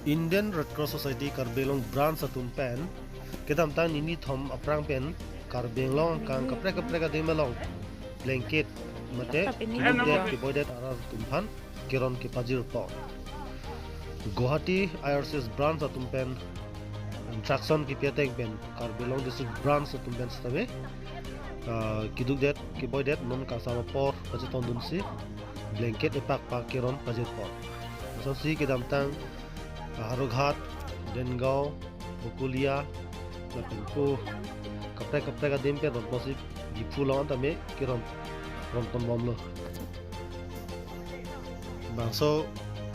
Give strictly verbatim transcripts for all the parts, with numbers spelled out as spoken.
Indian Red Cross Society Karbi Anglong Branch atum pen kedamtang nini thom aphrang pen Karbi Anglong kang kaprek kaprek adim along blanket mate kidukdet keboidet arat atum aphan keron kepajirpo. Guwahati I R C S Branch atum pen instruction kipi ateng pen Karbi Anglong District Branch atum pen sitame, ah, kidukdet keboidet non kangsam apor pachetongdunsi blanket epakpak keron pajirpo. Lasonsi kedamtang, ah, Howraghat, Dengaon, Bokolia, lapen ko kaprek kaprek adim pen ronponsi Diphu along tame keron ronponbomlo. Bangso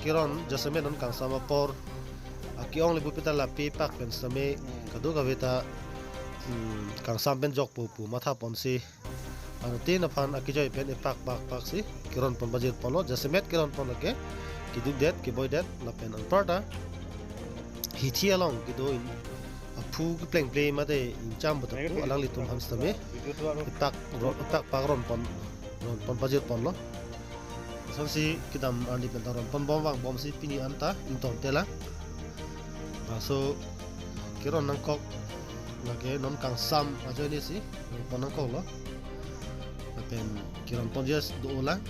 keron jasemet non kangsam apor ake-ong le pupi ta lapi pak pen sitame kadokave ta, hmm, kangsam pen jokpo pu mathaponsi anuttin aphan akejoi pen epakpakpaksi keronpon pajirponlo. Jasemet keronpon lake kidukdet keboidet lapen anparta hithi along kedo in aphu keplengple mate ingcham betapu alanglitum aphan sitame epak ro-, epakpak ronpon, ronpon pajirponlo. Lasonsi kedam arni pen ta ronponbom vangbomsi pini anta ingtontelang. Laso keron nangkok lake non kangsam ajoinesi ronpon nangkoklo. Lapen keronponji dolang.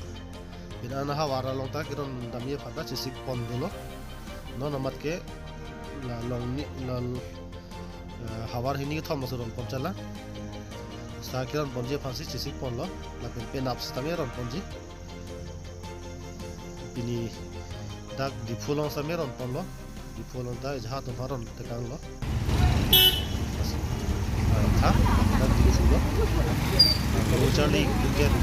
Pini an havar along ta keron damji aphan ta chesikpon dolo. Non amat ke la long ni la, eh, havar hini kethom laso ronpon chala. Sa keronponji aphansi chesikponlo. Lapen penap sitame ronponji. Pini dak Diphu along sitame ronponlo. Diphu along ta ejahak atum aphan ron tekanglo. Tha, dak Diphu lo. Kalau charli kidukdet.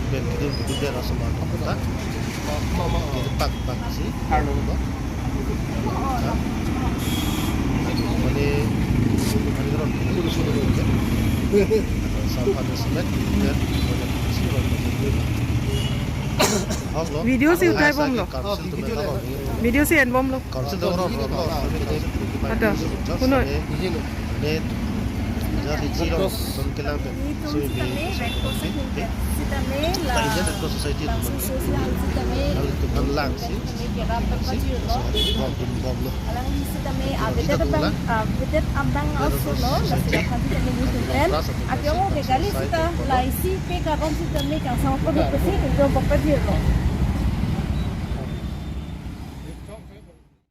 Pen kiduk kidukdet asomar ta. Kepakpaksi. Mane, mane ron. Sampan semet, ya, banyak si ron. Hok lo. Video si uthai bomlo. Council atum pen ta ron. Video si enbomlo. Council atum ron, ron, ron. Ada. Just kuno. Mane, mane, jadi si ron, ron kelang pen. Initum sitame Red Cross atum pen sitame la Indian Red Cross Society atum bangso pen. Social sitame alanglitum aphan langsi. Sitame kerap pajirlo. Bom, bom, bomlo. Alangli sitame, ah, avedet abang, ah, avedet abang also lo, la sita aphan sitame initum pen ake-ong ke kali sita la isi pe karon sitame kangsam apor pusi initum pajirlo.